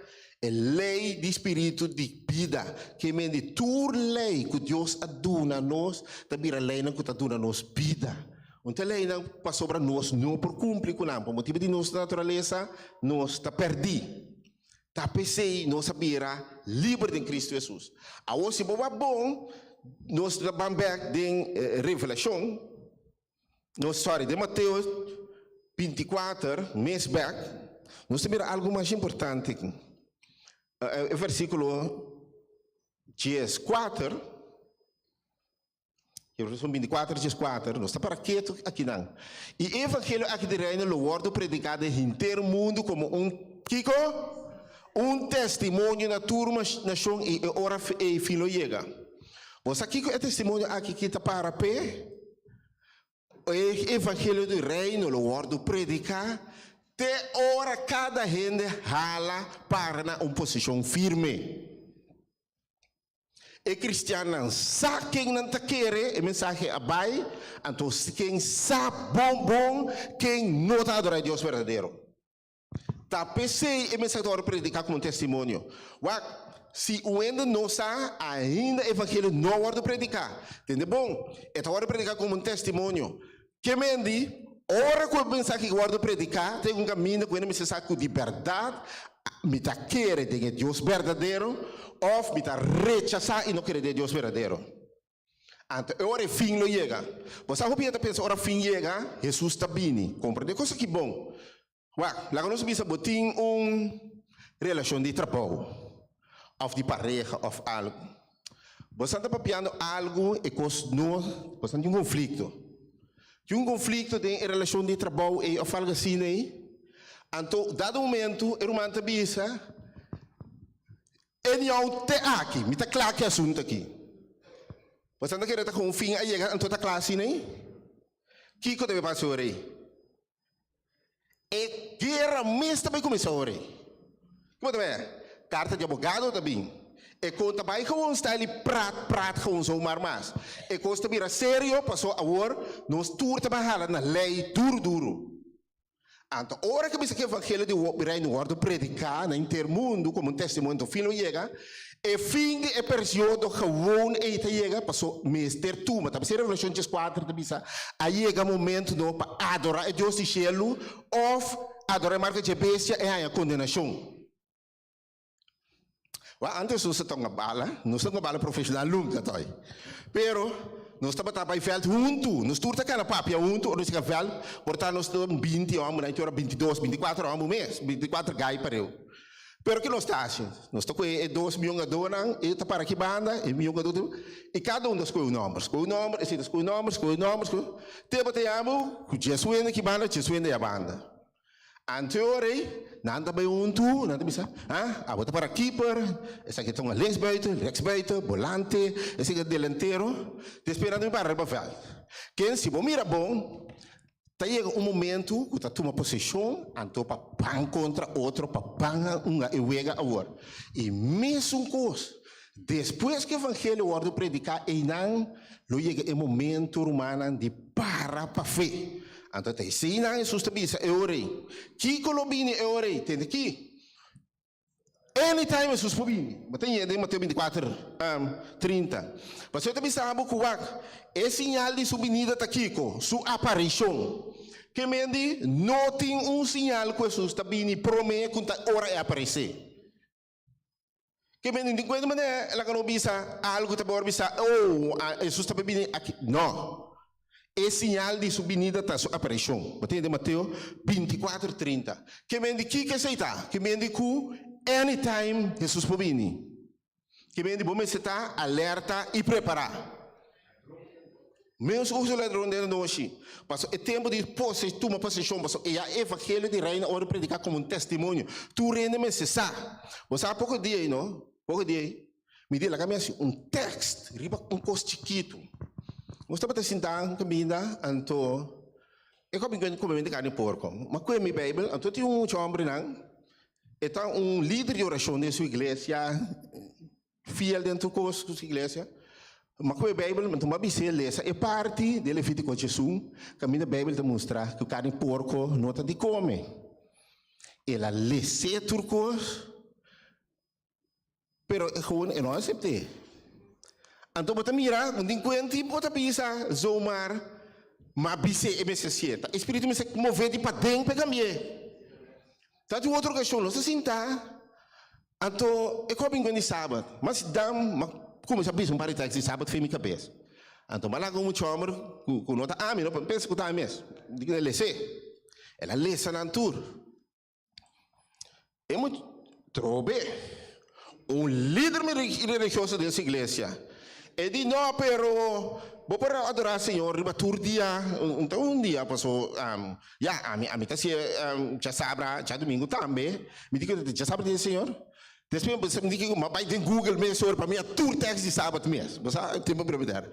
E lei di spiritu di bida, ke men di tur lei ku Dios a duna nos, ta bira leinan ku ta duna nos bida. Un ta leinan pasobra nos no por kumpli ku nan, pa motibu di nos naturalesa nos ta pèrdí. Ta p'esei nos a bira liber den Kristu Hesus. Awor si bo wak bon, nos ta ban bèk den Revelashon, no sorry, den Mateo 24 mes bèk, nos ta mira algu mas importante aki. E versíkulo 14. Hebreos 24, 14, nos ta para ketu akinan. I e evangelio aki di reino lo wòrdu prediká den henter mundu komo un, kiko? Un testimonio na tur nashon i e ora ei fin lo yega. Bo sa kiko e testimonio aki ki ta para p'e? E evangelio di reino lo wòrdu prediká te ora kada hende hala para na un posishon firme. E kristiannan sa ken nan ta kere, e mensahe a bai, anto ken sa bon bon ken no ta adorá e Dios berdadero. Ta p'esei e mensahe ta wòrdu prediká komo un testimonio. Wak, si un hende no sa, ainda e evangelio no a wòrdu prediká. Tende bon, e ta wòrdu prediká komo un testimonio. Ke men di, ora ku e mensahe aki wòrdu prediká, ta un kaminda ku hende mester sa ku di bèrdat mi ta kere den e Dios berdadero òf mi ta rechasá i no kere den e Dios berdadero. Anto e ora e fin lo yega. Bo sa hopi hende ta pensa ora fin yega, Hesus ta bini. Komprendé kos aki bon. Wak, laga nos bisa bo tin un relashon di trabou òf di pareha òf algu. Bo sa ta papiando algu e kos no, bo sa tin un konflikto. Tin un konflikto den e relashon di trabou ei òf algu asina ei. Anto dado momento e ruman ta bisa, E niou te aki, mi ta kla ku e asuntu aki. Bo sa ta kere ta ku un fin a yega anto ta kla asina ei? Kiko debe pasa ora ei? E guera mes ta bai kuminsá ora ei. Kiko ta bai? Karta di abogado ta bin. E kon ta bai gewoon style di prat prat gewoon zomaar mas. E kos ta bira serio paso awor nos tur ta bai hala na lei duru duru. Anto ora ku bisa ku evangelio di Reino wòrdu prediká na henter mundu komo un testimonio to fin lo yega. E fin di e periodo gewoon ei ta yega, paso mester tuma, ta bisa Revelashon 14 ta bisa, a yega momento no pa adora e Dios di shelu of adora e marka dje bestia e haña kondenashon. Wak, antes nos ta tonga bala, nos ta tonga bala profeshonal nunka toi, pero nos tabata bai vèlt huntu, nos tur ta kana papia huntu ora nos yega vèlt, por ta nos ta 20 hòmber, nan ora 22, 24 hòmber mes, 24 gai pareu. Pero ke nos ta hasi? Nos ta kohe e dos miongadónan, e ta para aki banda, e miongadó ta, i kada un ta skohe un nòmber, skohe un nòmber, esei ta skohe un nòmber, skohe un nòmber, skohe, te bo ta yama ku djes wende aki banda, djes wende aya banda. Ante ora ei, nan ta bai huntu, nan ta bisa, Ah, abo ta para keeper, esaki ta un linksbuiten, rechtsbuiten, bolante, esaki ta delantero. Despues nan ta bin para riba vèlt. Ken si bo mira bon, Ta yega un momentu ku ta tuma poseshon anto pa ban kontra otro pa ban hunga e wega awor. E mesun kos, despues ku evangelio wòrdu prediká einan lo yega e momentu, rumannan, di para pa fe. Anto ta eseinan Hesus ta bisa e ora ei. Kiko lo bini e ora ei? Tende aki. Anytime Hesus por bini. Bo ta yega den Mateo 24, 30. Pasobra e ta bisa bo ku wak, e siñal di su binida ta kiko? Su aparishon. Ke men di, no tin un siñal ku Hesus ta bini promé ku ta ora e aparesé. Ke men di, di kuenta manera e laga no bisa algu ta por bisa, oh, Hesus ta bini aki. No. E siñal di su binida ta su aparishon. Bo ta hende Mateo 24, 30. Ke men di kiko esei ta? Ke men di ku anytime Hesus por bini. Ke men di bo mester ta alerta i prepará. Menos uso ladron den anochi. Paso e tempu di pose tuma poseshon, paso e ya evangelio di reino a wòrdu prediká komo un testimonio. Tur hende mester sa. Bo sa poko dia ei no? Poko dia ei. Mi di laga mi hasi un tekst riba un kos chikitu. Nos tabata sintá un kaminda, anto e kòp mi kome mente karni porko. Mi a kohe mi Beibel, anto tin un mucha hòmbernan, e ta un lider di orashon den su iglesia, fiel den tur kos ku su iglesia. Mi a kohe Beibel, anto mi a bis'é lesa e parti den Levítiko diesun, kaminda Beibel ta mustra ku karni porko no ta di kome. El a les'é tur kos. Pero e gewoon e no acept'é. Anto bo ta mira, bo tin cuenta y bo ta bisa zomaar, ma bis'é e mester sié. Ta e spiritu mester move di paden p'e cambi'é. Ta tin otro ocasion nos ta sinta, anto e cor bin cuenta di sabat. Mas dam, m'a cuminsa bisa un par di tekst di sabat fen mi cabes. Anto m'a laga un mucha homber cu cu no ta ami no, pero mi pensa cu ta ami mes, di cu el les'é. El a lesa nan tur. E much trobe un lider religioso den su iglesia. E di no, pero bo por adora Señor riba tur dia, un ta un dia paso ya ami ami ta hacié djasabra, djadumingu tambe. Mi di ku djasabra dia di Señor? Despues mi di ku mi a bai den Google mes ora pa mira tur tekst di sabat mes. Bo sa tempu breve.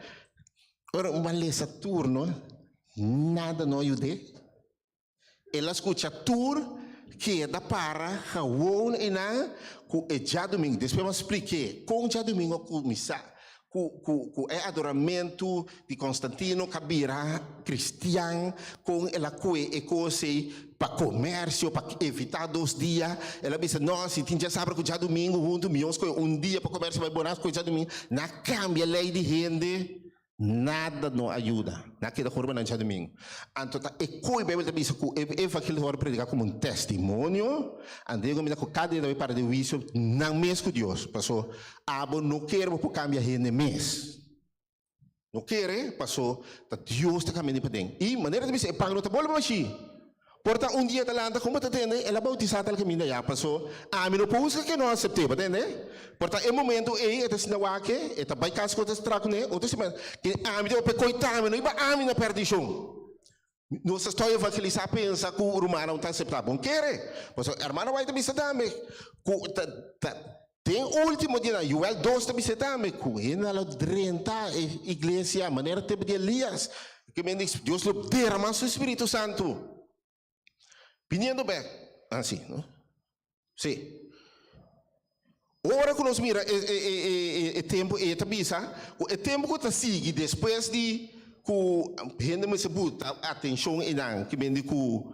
Ora un a lesa tur no, nada no a yud'é. El a skucha tur keda para gewoon einan ku e djadumingu. Despues mi a splik'é kon djadumingu a kuminsá, ku ku ku e adoramentu di Konstantino ka bira kristian, kon el a kue e kos ei pa komersio, pa evitá dos dia. El a bisa, No, si tin djasabra ku djadumingu huntu, mihó skohe un dia pa komersio bai bonas kohe djadumingu. Nan a kambia lei di hende. Nada no a yuda. Nan a keda horba nan djadumingu. Anto ta e koe Bijbel ta bisa ku e evangelio ta wòrdu prediká komo un testimonio, anto e gominda ku kada dia ta bai para den huisio nan mes ku Dios. Paso abo no kere bo por kambia hende mes. No kere, paso ta Dios ta kambia di paden. I manera ta bisa e pan no ta bolbe bashí. Por ta un dia ta lanta kon bo ta tende el a bautisá tal kaminda ya paso ami no por husga ke no asept'é bo tende por ta e momento ei e ta sinta wak e ta bai kas ku otro tra kuné otro siman ke ami ta papia koitá mi no iba ami na perdishon nos ta stòi evangelisá pensa ku rumannan ta aseptá bon kere paso hermano White ta bisa tambe ku ta ta den ultimo dianan Joel dos ta bisa tambe ku hende lo drenta e iglesia manera tempu di Elias Ke men di Dios lo derama su Spiritu Santu. Biniendo bek, ah si, no? Si. Ora ku nos mira e e e e e tempu ei ta bisa ku e tempu ku ta sigui despues di ku hende mester buta atenshon einan ke men di ku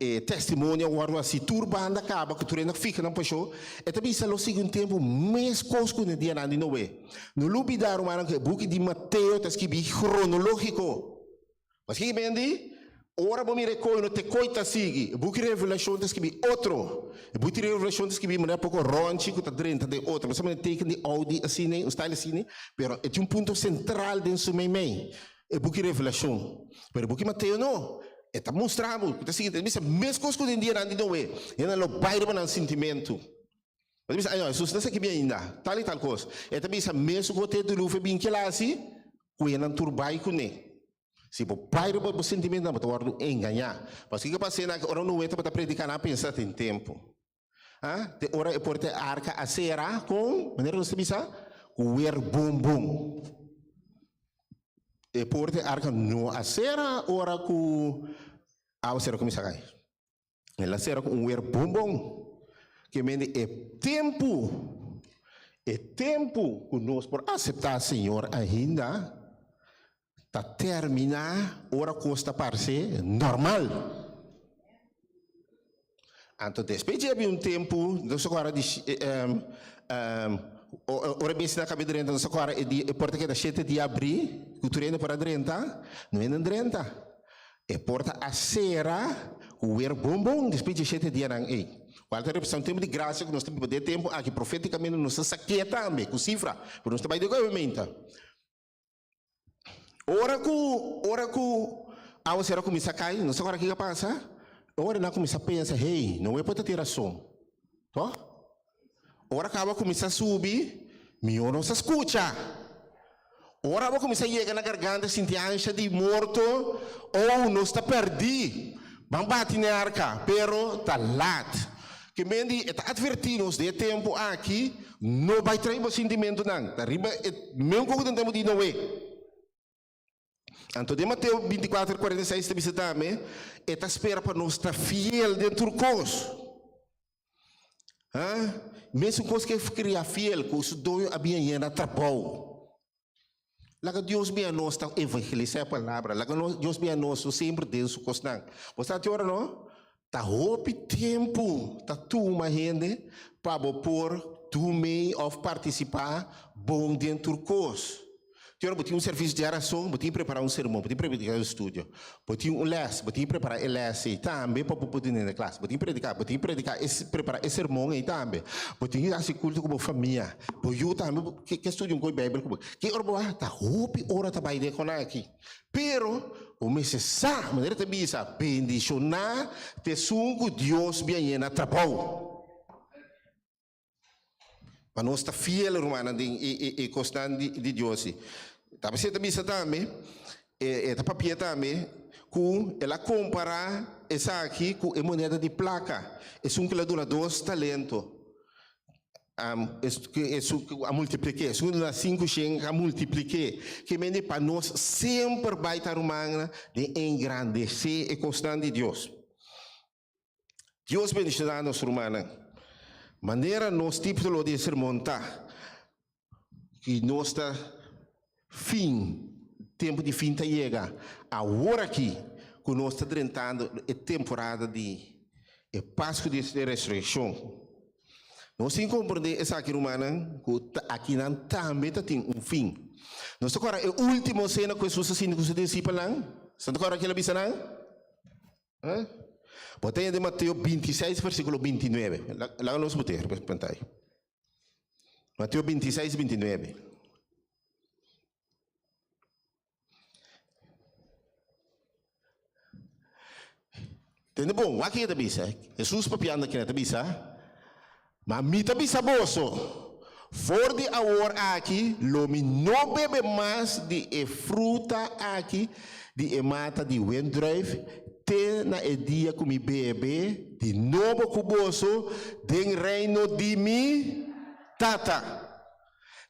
E testimonio a wòrdu hasi tur banda kaba ku tur hende a fika nan posho. E ta bisa lo sigui un tempu meskos ku na dianan di Noe. No lubidá, rumannan, ku e buki di Mateo ta skibí kronológiko. Paske ki men di? Ora bo mira e koi no te koi ta sigui. E buki Revelashon ta skibí otro. E buki di Revelashon ta skibí manera poko rònchi ku ta drenta den otro. Bo sa manera teken di Audi asina, un style asina, pero e tin un punto sentral den su meimei. E buki Revelashon. Pero e buki Mateo no. E ta mustra bo ku ta sigui ta bisa meskos ku den dianan di Noe. Hende lo bai riba nan sintimentu. Bo ta bisa, ay no, Hesus no sa kibi ainda, tal i tal kos. E ta bisa mesun ku te diluve bin kila hasi, ku e nan tur bai kuné. Si bo bai riba bo sintimentunan bo ta wòrdu engañá. Paske ke pasa esnan ora Noe tabata prediká nan a pensa tin tempu. Ha? Te ora e porta e arka a sera kon, manera nos ta bisa, ku wer bon bon. E porta e arka no a sera ora ku awasero kuminsá kai. El a sera ku un wer bon bon. Ke mende e tempu, e tempu ku nos por aseptá Señor ainda ta terminá ora kos ta parse normal. Anto despues dje habia un tempu, nos a kòrda di ora e bestianan a kabia drenta, nos a kòrda e dia, e porta keda shete dia abrí, ku tur hende por a drenta, no hende a drenta. E porta a sera ku wer bon bon despues dje shete dianan ei. Kual ta representá un tempu di grasia ku nos ta biba den e tempu aki, profétikamente nos ta sak'é tambe ku sifra, pero nos ta bai den ku hermenta. Ora ku ora ku awasero a kuminsá kai, no sa ora kiko a pasa, ora nan a kuminsá pensa, hey, Noe por ta tin rason, toh? Ora ku awa a kuminsá subi, mihó nos a skucha. Ora awa a kuminsá yega na garganta, sinti ansha di morto, oh, nos ta pèrdí, ban bati na e arka, pero ta lat. Ke men di e ta atvertí nos den e tempu aki, no bai trae bo sintimentunan, ta riba e meun ku den tempu di Noe. Anto den Mateo 24, 46 ta bisa tambe, e ta spera pa nos ta fiel den tur kos. Ha? Mesun kos ku e kria fiel ku su doño a bin yena trabou. Laga Dios bia nos ta evangelisá e palabra. Laga nos, Dios bia nos no semper den su kosnan. Bo sa te ora no? Ta hopi tempu ta tuma hende pa bo por tum'ei òf partisipá bon den tur kos. Te ora bo tin un servisio di arason, bo tin prepará un sermon, bo tin prediká un studio, bo tin un lès, bo tin prepará e lès ei tambe pa bo por tene na klas, bo tin prediká, bo tin prediká e prepará e sermon ei tambe, bo tin hasi kulto ku bo famia, bo yu tambe ke ke studia un koe Beibel ku bo. Ki ora bo a ta hopi ora ta bai den kona aki. Pero bo mester sa, manera ta bisa, bendishoná ta esun ku Dios biañ'é na trabou. Pa nos ta fiel, rumannan, den e kosnan di Dios. Ta p'esei ta bisa tambe, e ta papia tambe, ku el a kompará esaki ku e moneda di plaka, esun ku el a duna dos talento, esun ku a multiplik'é, esun ku a duna sinku shen a multiplik'é. Ke mende pa nos semper bai ta, rumannan, den engrandesé e kosnan di Dios. Dios bendiciona nos rumannan. Manera nos titulo di e sermon ta, ki nos ta fin, tempo di fin ta yega, awor aki ku nos ta drentando e temporada di e Pasku di Resureccion. Nos tin komprendé esaki rumannan, ku akinan tambe ta tin un fin. Nos ta kòrda e último sena ku Hesus a sinti ku su disipelnan? Sa ta kòrda ke el a bisa nan? Bo ta den Mateo 26 versíkulo 29. Laga nos bot'é riba pantaya. Mateo 26, 29. Tende bon, wak e ta bisa. Hesus papiando aki na ta bisa, Ma mi ta bisa boso, for di awor aki lo mi no bebe mas di e fruta aki di e mata di wendruif te na e dia ku mi bebe di nobo ku boso den reino di mi Tata.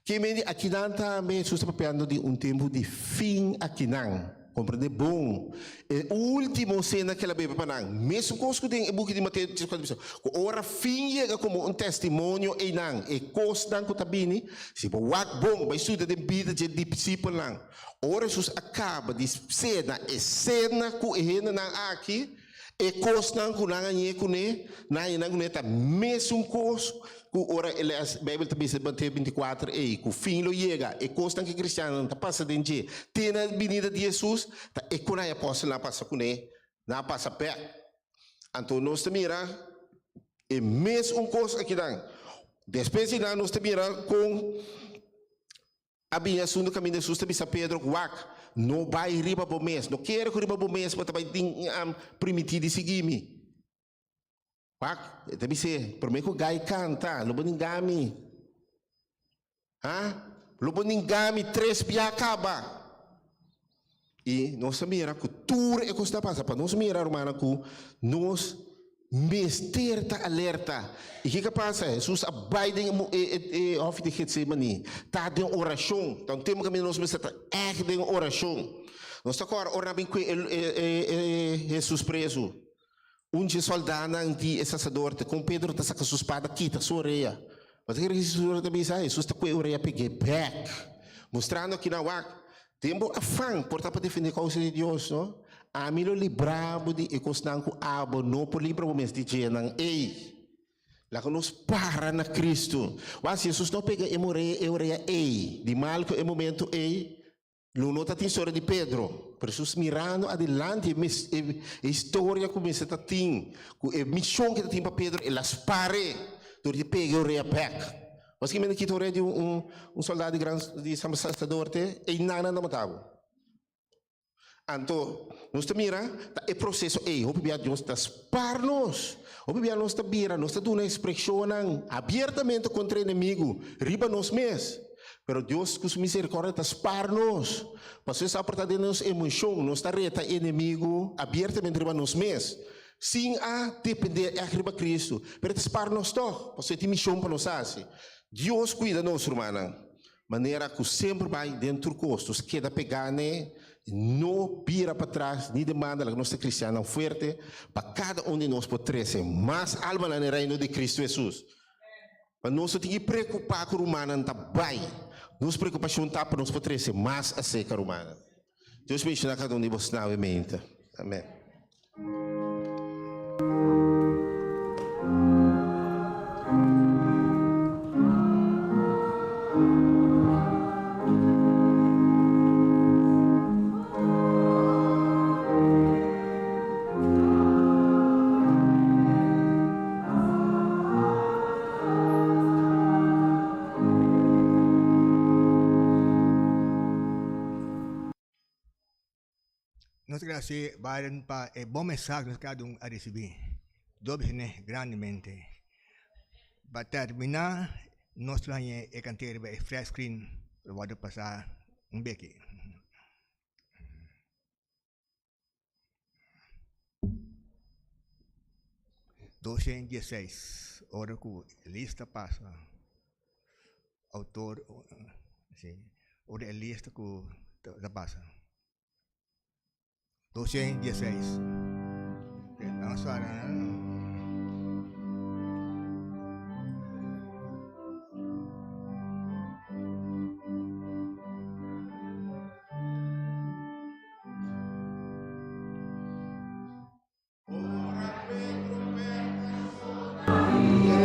Ke men di akinan tambe Hesus ta papiando di un tempu di fin akinan. Komprendé bon. E último sena ku el a bebe pa nan, mesun kos ku den e buki di Mateo 24 ta bisa, ku ora fin yega komo un testimonio einan, e kosnan ku ta bini, si bo wak bon, bai studia den bida dje disipelnan. Ora Hesus a kaba di sena e sena ku e hendenan aki, E kosnan ku nan a ñe kuné, nan a ñe nan kuné ta mesun kos ku ora e lès Beibel ta bisa den Mateo 24 ei, ku fin lo yega. E kosnan ku e kristiannan ta pasa den dje te na e binida di Hesus, ta e ku nan e apòstelnan a pasa kuné, nan a pasa bèk. Anto nos ta mira e mesun kos akinan. Despues di nan nos ta mira kon. A bini asuntu kaminda Hesus ta bisa Pedro, Wak, no bai riba bo mes, no kere ku riba bo mes bo ta bai tin primintí di sigui mi. Wak, e ta bis'é, promé ku gai kanta, lo bo ninga mi. Ha? Lo bo ninga mi tres bia kaba. I nos ta mira ku tur e kos ta pasa. Pa nos mira, rumannan, ku nos mester ta alerta. I kiko a pasa? Hesus a bai den e hòfi di Getsemani, ta den orashon. Ta un tempu kaminda nos mester ta ègt den orashon. Nos ta kòrda ora nan bin kue Hesus prezu. Un dje sòldánan di e saserdote, kon Pedro ta saka su spada kita su orea. Bo ta kere Hesus ta bisa? Hesus ta kue e orea peg'é bèk, mustrando aki nan, Wak, den bo afan por ta pa defendé kousa di Dios, no? Ami lo libra bo di e kosnan ku abo no por libra bo mes di djenan ei. Laga nos para na Kristu. Wak, si Hesus no pega e orea ei di Malko e momento ei, Lo no ta tin storia di Pedro, pero Hesus mirando adelante e mes e historia ku mester ta tin, ku e mishon ke ta tin pa Pedro, el a spare dor di pega e orea bek. Paske mester kita orea di un un soldado di gran di saserdote, einan nan ta mata bo. Anto nos ta mira ta e proseso ei, hopi bia Dios ta spar nos, hopi bia nos ta bira, nos ta duna ekspreshonnan abiertamente kontra enemigu riba nos mes. Pero Dios ku su misericordia ta spar nos, pasobra esaki por ta den nos emocion, nos ta reta e enemigo abiertamente riba nos mes, sin a depende ègt riba Cristo, pero e ta spar nos tòg, pasobra e tin mision pa nos hasi. Dios cuida nos, rumannan, manera ku semper bai den tur kos, nos keda pegá n'e, no bira patras ni den banda, laga nos ta cristiannan fuerte, pa kada un di nos por trese mas almanan n'e reino di Cristo Jesus. Ma nos no tin ki preokupá ku rumannan ta bai. Nos preokupashon ta pa nos por trese mas aserka rumannan. Dios benshoná kada un di bos nawe mente. Amèn. Nos ta gradesé Byron pa e bon mensahe ku nos kada un a risibí. Dios bendishoné grandemente. Pa terminá nos lo haña e kantera riba e flat screen lo wòrdu pasá un beki. 216 ora ku lista pasa outor si ora e lista ku ta pasa 216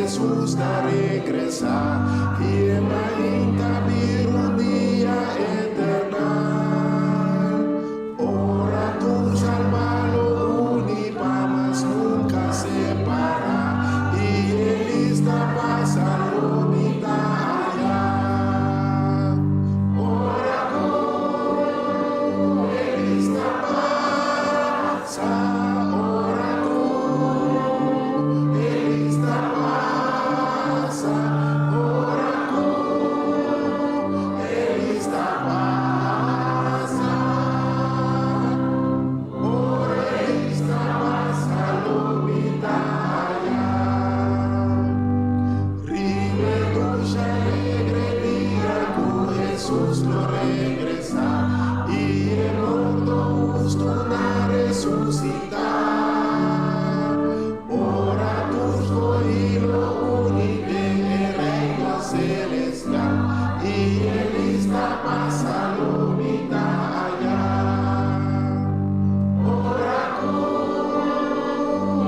Jesús ta regresa y e mainta bir un dia eternal. Ora tur salba lo uni pa mas nunca separa y e lista pasa lo mita aya. Ora cu e lista pasa, ora cu e lista pasa, ora cu e lista pasa, ora e lista pasa lo mita aya. Riba e dushi alegre dia cu Jesus lo regresa y e morto husto na resucita. Ora tur scogi lo uni den e reino celestial y e lista pasa lo mita aya. Ora cu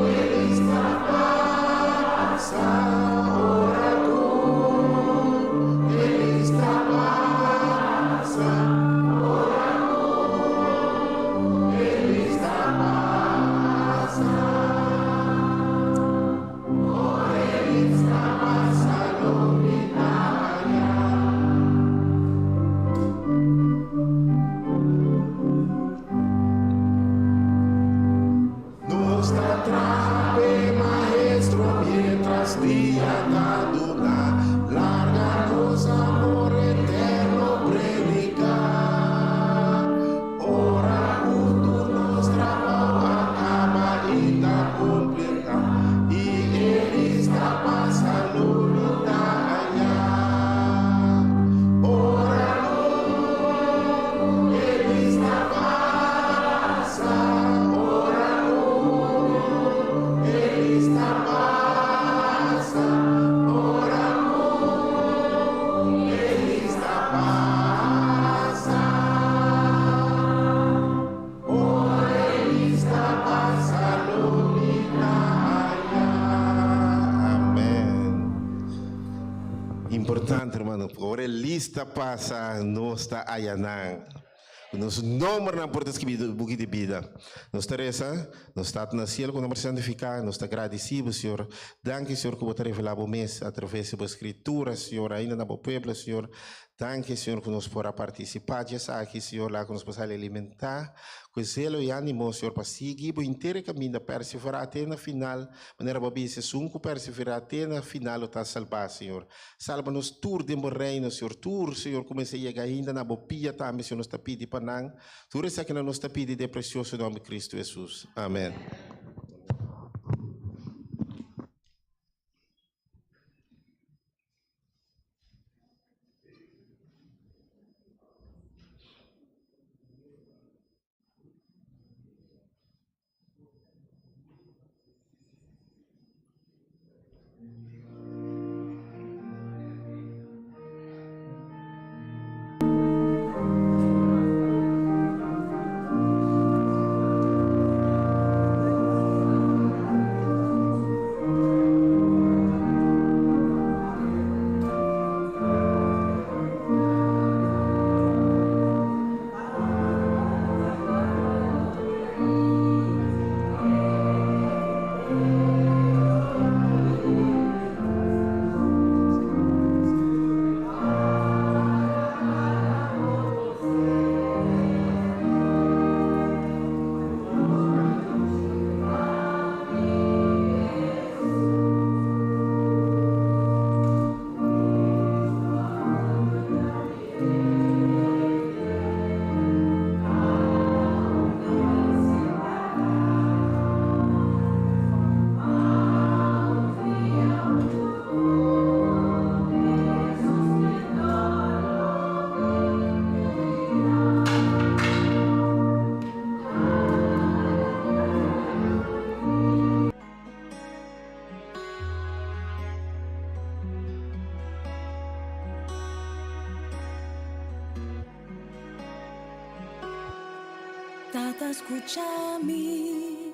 e lista pasa, ora cu e lista pasa, ora cu e lista pasa, ora e lista pasa lo mita aya. Nos ta traha p'e Maestro mientras dia ta duna, larga nos amor eterno predica. Ora cu tur nos trabao a caba y ta completa, y e lista pasa lo mita aya. Ora cu e lista pasa, ora cu e lista pasa, ora cu e lista pasa, ora e lista pasa lo mita aya. Amen. Importante, hermano. Ora e lista pasa, nos ta ayanan. Nos nombernan por ta skibi den buki di bida. Nos ta resa, Nos Tata na cielo, cu nomber santifica, nos ta gradici bo, Señor. Danki, Señor, cu bo ta revela bo mes a traves di bo Scritura, Señor, ainda na bo pueblo, Señor. Danki, Señor, cu nos por a participa dje esaki, Señor, laga cu nos por sali alimenta cu e zelo y animo, Señor, pa sigui bo henter e caminda, persevera te na final, manera bo a bisa, esun cu persevera te na final lo ta salba, Señor. Salba nos tur den bo reino, Señor. Tur, Señor, ku mester yega ainda na bo pia tambe, Señor, nos ta pidi pa nan. Tur esakinan nos ta pidi den e precioso nomber di Cristo Jesus. Amen. skucha mi,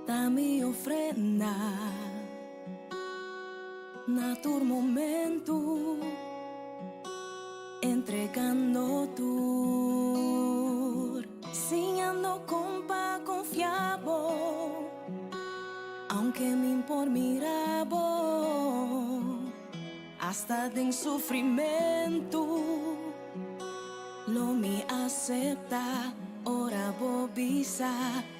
ta mi ofrenda na tur momento, entregando tur, siñando kon pa konfia bo, aunke mi'n por mira bo, hasta den sufrimentu, lo mi aseptá, ora bo bisa,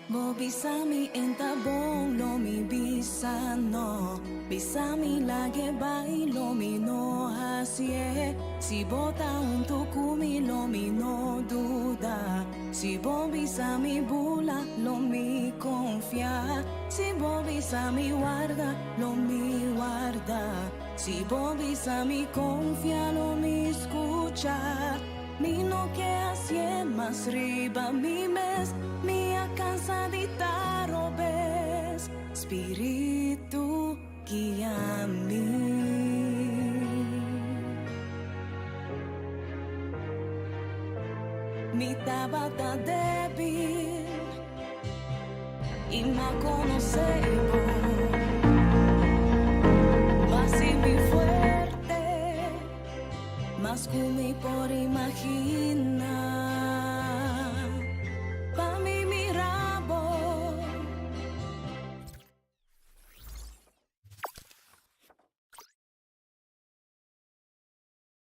bo bisa mi e ta bon, lo mi bisa no, bisa mi lag'é bai, lo mi no hasié, si bo ta huntu ku mi, lo mi no duda, si bo bisa mi bula, lo mi konfia, si bo bisa mi warda, lo mi warda, si bo bisa mi konfia, lo mi skucha. Mi no ke hasié mas riba mi mes, mi a kansa di ta robes. Spiritu guia mi. Mi tabata débil i m'a konosé.